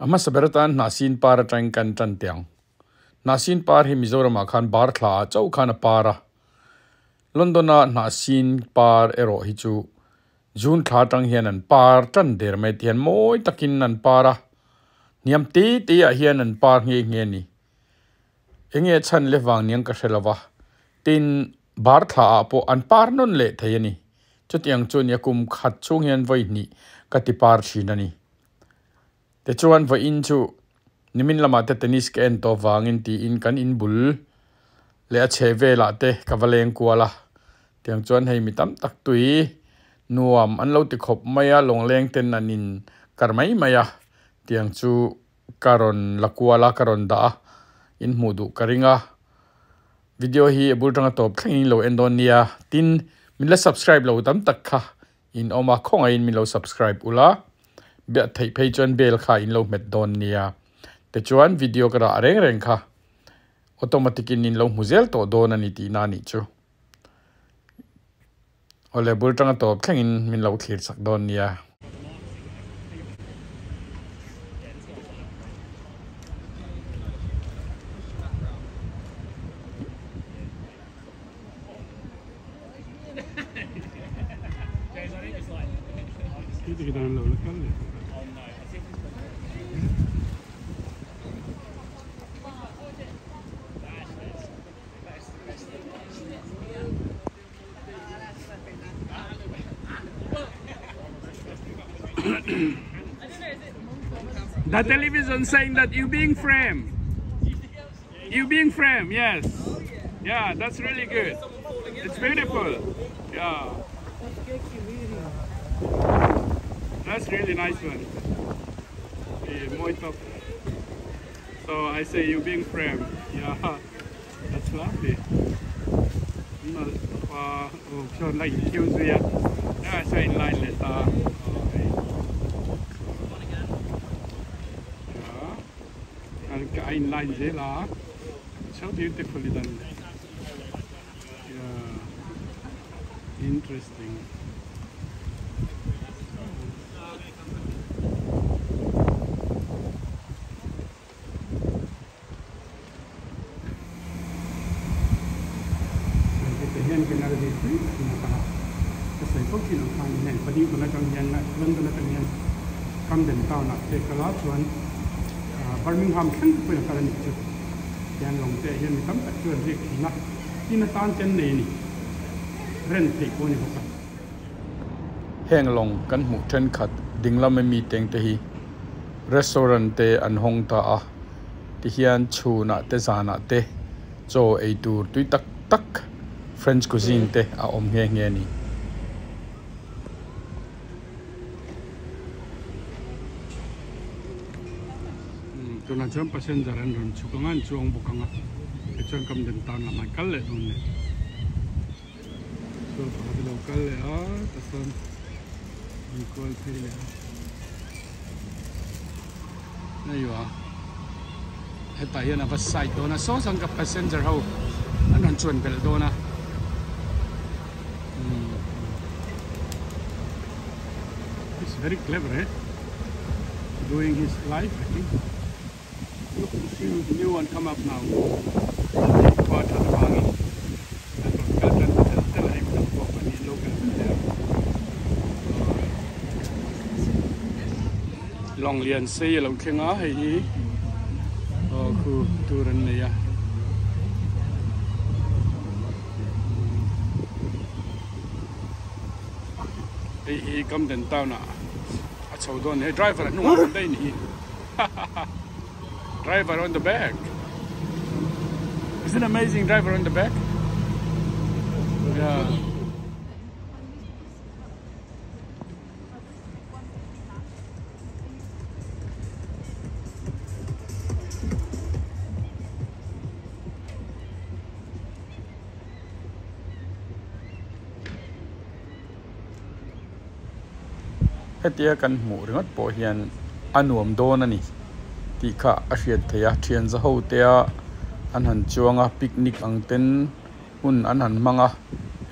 A hmasa ber atan Hnahsin par atangin kan tan teh ang. Hnahsin par hi Mizoramah khan bar thla ah chauh khan a par a. London a Hnahsin par erawh hi chu June thla atang hian an par tan der mai ti hian mawi takin an par a. Hniam te te ah hian an par nghe nghe a ni. Enge chhan le vang niang ka hre lo va. Tin, bar thla ah pawh an par nawn leh thei a ni. Chutiang chu nia kum khat chhung hian vawi hnih ka ti par thin a ni. Tichuan vawiin chu nimin lamah te tennis ka en tawh vangin tiin kan in bul leh a chheh velah te ka va leng kual a. Tiang chuan hei mi tam tak tui nuam an lo ti khawp mai a, lawngleng ten an in kar mai mai a. Tiang chu ka rawn la kual a, ka rawn dah a, in hmuh duh ka ring a. Video hi a bul tanga tawp thlengin lo en dawn nia. Tin, min la subscribe lo tam tak kha In awm a, khawngaihin min lo subscribe ula, biak theih phei chuan bell kha in lo hmet dawn nia. Tichuan video ka rah reng reng kha automatic in in lo hmu zel tawh dawn a ni tihna a nih chu. Awle bul tanga tawp thlengin min lo thlir chak dawn nia. The television saying that you being framed. You being framed, yes. Yeah, that's really good. It's beautiful. Yeah. That's really nice one. Yeah, top. So I say you being framed. Yeah, that's lovely. A in line zel a so beautifully done yeah interesting. Heti hian Canary tui tak in a kal a, ka sawi fo thin ang khan heng Paddington atang hian London atang hian Camden town ah te kal a chuan Birmingham thleng te pawhin a kal a nih chu. Tihian lawng te ah hian mi tam tak chu an riak thin a, tin atan te an nei a ni, rent theih pawh a ni bawk a. Heng lawng kan hmuh thenkhat dinglam ami teng te hi restaurant te an hawng ta a, tihian chhunah te zanah te chaw ei tur tui tak tak French cuisine te a awm nghe nghe a ni. Tunah chuan passenger an rawn chhuk ang a, an chuang bawk ang a, tichuan Camden town lamah an kal leh dawn a ni. Saw pakhat a lo kal leh a tah sawn an kual phei leh a hei a hetah hian a va side dawn a saw chuan ka passenger ho an rawn chuan belh dawn a umm he's very clever eh doing his life I think. Look to see new one come up now hei khua that avangin an rawn kal tan ta tel tel a hei midang pawh pahnih an lo kal ve leh a lawng lian sei a lo thleng a hei hi aw khu tur an nei a. Hei hi Camden town ah a chho dawn hei driver a hnungah a awm daih a ni hi. Driver on the back. Isn't amazing driver on the back? Yeah. Hetia kan hmuh ringawt pawh hian a nuam dawn a ni tih kha a hriat theih a, thian za ho te a an han chuang a picnic ang ten hun an han hmang a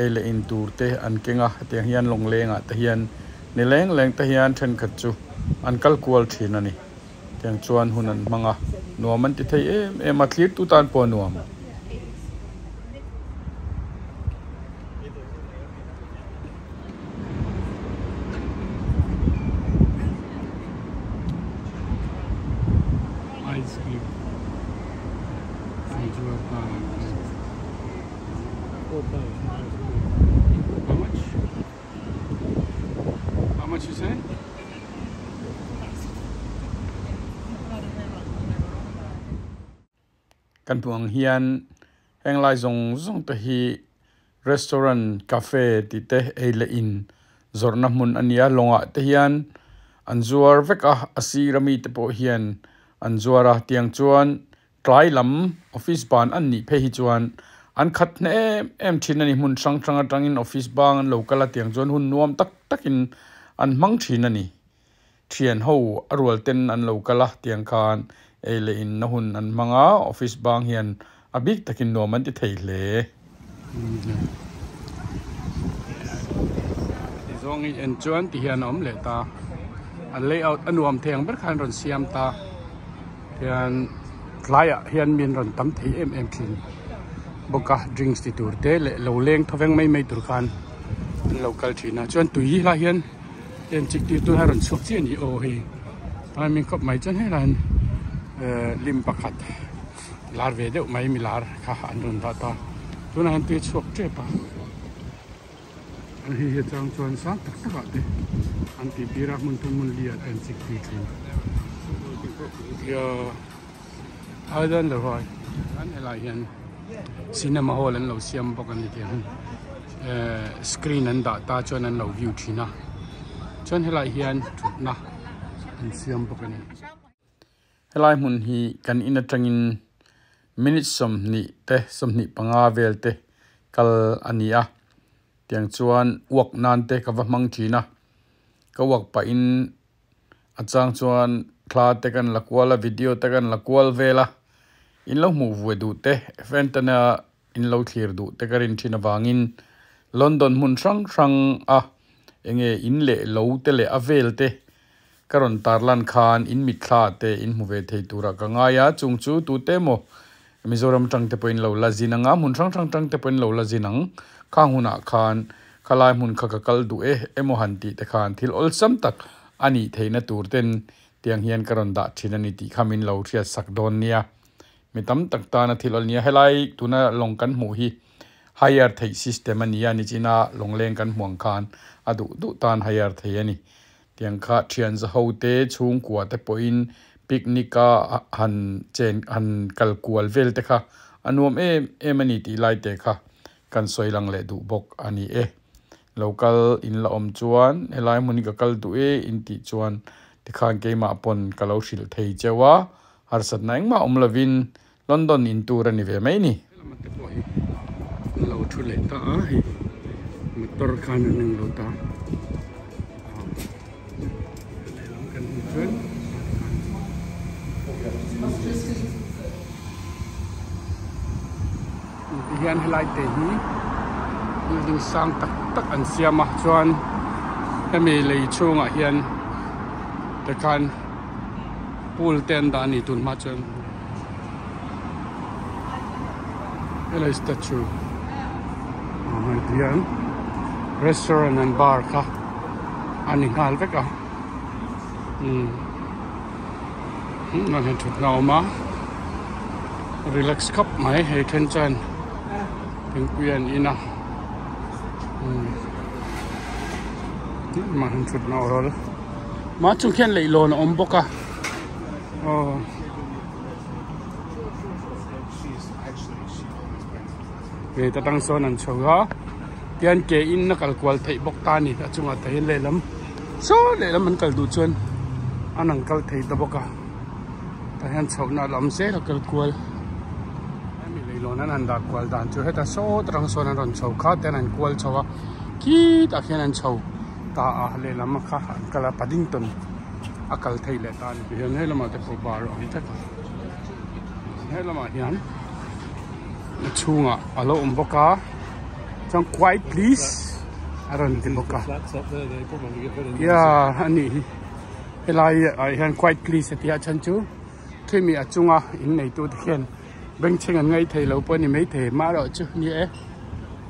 ei leh in tur te an keng a hetiang hian lawngleng ah te hian ni leng leng te hian thenkhat chu an kal kual thin a ni. Tiang chuan hun an hmang a, nuam an ti thei em em a, thlir tu tan pawh a nuam. Ice cream an zuar ta How much? How much you say? Kan hmuh ang hian heng lai zawng zawng te hi restaurant, cafe tih te ei leh in zawrhna hmun a ni a, lawngah te hian an zuar vek a, a sir ami te pawh hian an zuar a, tiang chuan tlai lam office ban an nih phei hi chuan an khat hne em em thin a ni, hmun hrang hrang atangin office bang an lo kal a, tiang chuan hun nuam tak takin an hmang thin a ni. Thian ho a rual ten an lo kal a, tiang khan ei leh in na hun an hmang a, office bang hian a bik takin nuam an ti thei hle. Ti zawng i en chuan ti hian a awm leh ta, a layout a nuam thei ang ber khan rawn siam ta, tihian tlaiah hian mi an rawn tam thei em em thin bawk a, drinks ti tur te leh lo leng thawveng mai mai tur khan an lo kal thin a, chuan tui lai hian. En chik tir tuna rawn chhuak chiah a ni aw hei timing khawp mai chuan helai hian eh lim pakhat lar ve deuh mai milar kha an rawn dah ta tunah hian tui a chhuak tep a an hei hi atang chuan sang tak tak ah te an tih tir a hmun thum hmun li ah te an chik tir thin I don't know why an helai hian cinema hall an lo siam bawk a ni tih ang eh screen an dah ta chuan an lo view thin a chuan helai hian thutna an siam bawk a ni. Helai hmun hi kan in atangin minute sawmhnih te 25 vel te kal a ni a tiang chuan uak nan te ka va hmang thin a ka uak pahin A chang chuan thla te kan la kual a, video te kan la kual vel a, in lo hmuh vuai duh te, Fentana in lo thlir duh te ka rin thin avangin London hmun hrang hrang a enge in leh lo te leh a vel te ka rawn tarlan khan in mitthla te in hmu ve thei turah ka ngai a, chung chu tute emaw Mizoram tang te pawhin lo la zin ang a, hmun hrang hrang tang te pawhin lo la zin ang. Khang hunah khan khalai hmun kha ka kal duh e emaw han tih te khan thil awlsam tak a nih theihna tur ten tiang hian ka rawn dah thin a ni tih kha min lo hriat sak dawn nia. Mi tam tak tana thil awl nia. Helai tuna lawng kan hmuh hi hire theih system a ni a, nichina lawngleng kan hmuh ang khan a duh duh tan hire thei a ni. Tiang kha thian zaho te chhungkua te pawhin picnic a han chen han kal kual vel te kha a nuam em em a ni tih lai te kha kan sawi lang leh duh bawk a ni e. Lo kal in la awm chuan helai hmun hi ka kal duh e in tih chuan tikhan keimah pawn ka lo hrilh thei cheu a, harsatna engmah awm lovin London in tur a ni ve mai ni. Helama te pawh hi an lo thu leh ta a hei motor khan an englo ta lehlam kan hmuh chuan tihian helai te hi building sang tak tak an siam a chuan hemi lei chhungah hian tikhan pool te an dah a ni tun hma chuan. Helai statue ah hei ti hian restaurant and bar kha a ni nghal vek a umm hmun ah hian thutna a awm a relax khawp mai hei then chuan thingpui an in a umm hmun ah hian thutna a awl mah chung khian leihlawn a awm bawk a aw. Gate atang sawn an chho a tian ke in a kal kual theih bawk ta a ni a chungah te hian lehlam saw lehlam an kal duh chuan an ang kal thei ta bawk a tah hian chhohna a la awm zel a kal kual hemi leihlawn an han dah kual dan chu heta saw atang sawn an rawn chho kha tian an kual chho a khitah khian an chho ta a lehlam kha an kal a Paddington a kal thei leh ta a ni tihian he lamah te pawh bar a awm vek a he lamah hian a chhungah a lo awm bawk a chuan quiet please a rawn ti bawk a yeah a nih hi. Helai ah hian quiet please a tia chhan chu khimi a chunga in nei tu te khian bengchheng an ngaih thei lo pawh a ni maithei marawh chu ni e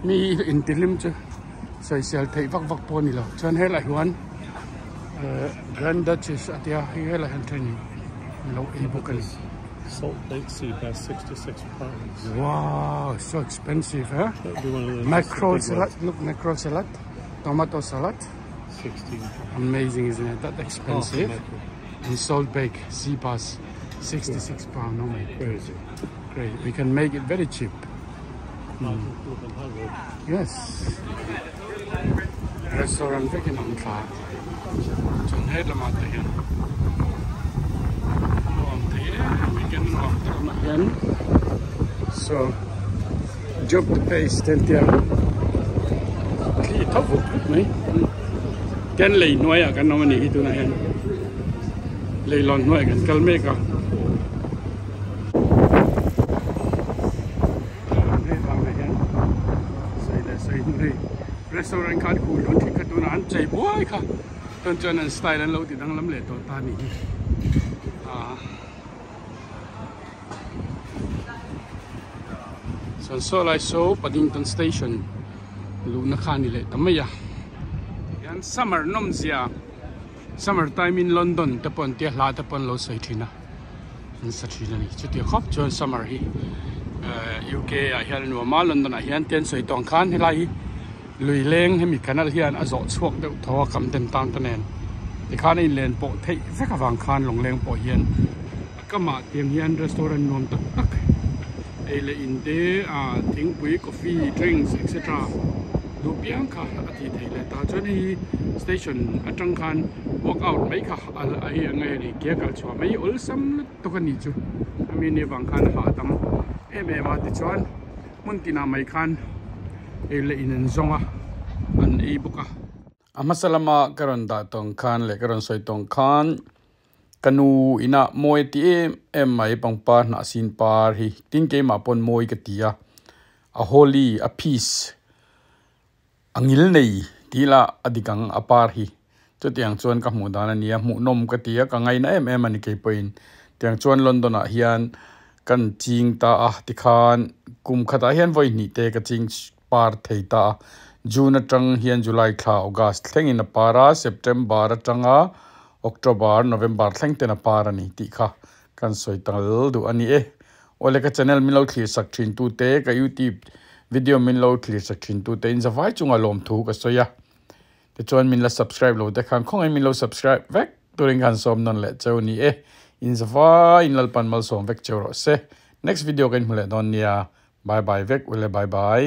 mi intihlim chu sawisel theih vak vak pawh a ni lo chuan helaiah hian Grand Duchess a tia hei helaiah hian train in lo ei bawk a ni. Salt Lake Sea Bass 66 pounds. Wow, so expensive, huh? Mackerel salad, look, mackerel salad, tomato salad. 16. Amazing, isn't it? That expensive. And salt bake sea bass, 66 pound. Oh my Crazy. Great. We can make it very cheap. Yes. Restaurant vekin an thla. Chuan he lamah te hian nuam thei em weekend nuam tak awmah hian so job to pace te an tia thli tho vut vut mai ten lei hnuaiah kan awm a nih hi tunah hian leilawn hnuaiah kan kal mek a. Hei vangah hian sawi leh sawi hnu hei restaurant khan khuh hlun thik kha tunah an chei buai kha chuan chuan an style an lo ti danglam leh tawh ta a nih hi ah chuan saw lai saw Paddington station luhna kha a ni leh ta mai a hian summer nawmzia summer time in London te pawh an tia hla te pawh an lo sawi thin a. nasa thin a ni chuti khawp chuan summer hi eh U K ah hian a nuam a London ah hian ten sawi tawng khan helai hi lui leng hemi canal hian a zawh chhuak deuh tho a kam den tan te nen tikhan a inlen pawh theih vek avang khan lawngleng pawh hian a kamah tiang hian restaurant nuam tak tak ei leh in te ah thingpui coffee drinks etc duh piang kha a tih theih leh ta chuan hei hi station atang khan walk out mai kha. A hei ang nge ni ke kal chhuah mai awlsam lutuk a nih chu a mi ni avang khan a hahdam em em a tichuan hmun tinah mai khan ei leh in an zawng a an ei bawk a. A hmasa lama ka rawn dah tawng khan leh ka rawn sawi tawng khan ka nu inah mawi a ti em em mai pangpar hnah sin par hi tin keimah pawn mawi ka ti a a holy a peace A ngil nei tih lah a dik ang a par hi. Chutiang chuan ka hmuh dan a nia, hmuhnawm ka ti a, ka ngaina em em a ni kei pawhin. Tiang chuan London ah hian kan ching ta a, tikhan kum khatah hian vawi hnih te ka ching par thei ta a. June atang hian July thla August thlengin a par a, September atanga October, November thleng ten a par a ni tih kha kan sawi tal duh a ni e. Awle ka channel min lo thlir sak thin tu te, ka youtube video min lo thlir sak thin tu te in zavai chunga lawmthu ka sawi a. Tichuan min la subscribe lo te khan khawngaih min lo subscribe vek turin khan sawm nawn leh cheu ni e. In zavai in Lalpan malsawm vek cheu rawh se. Next video ka inhmu leh dawn nia. Bye bye vek ule bye bye.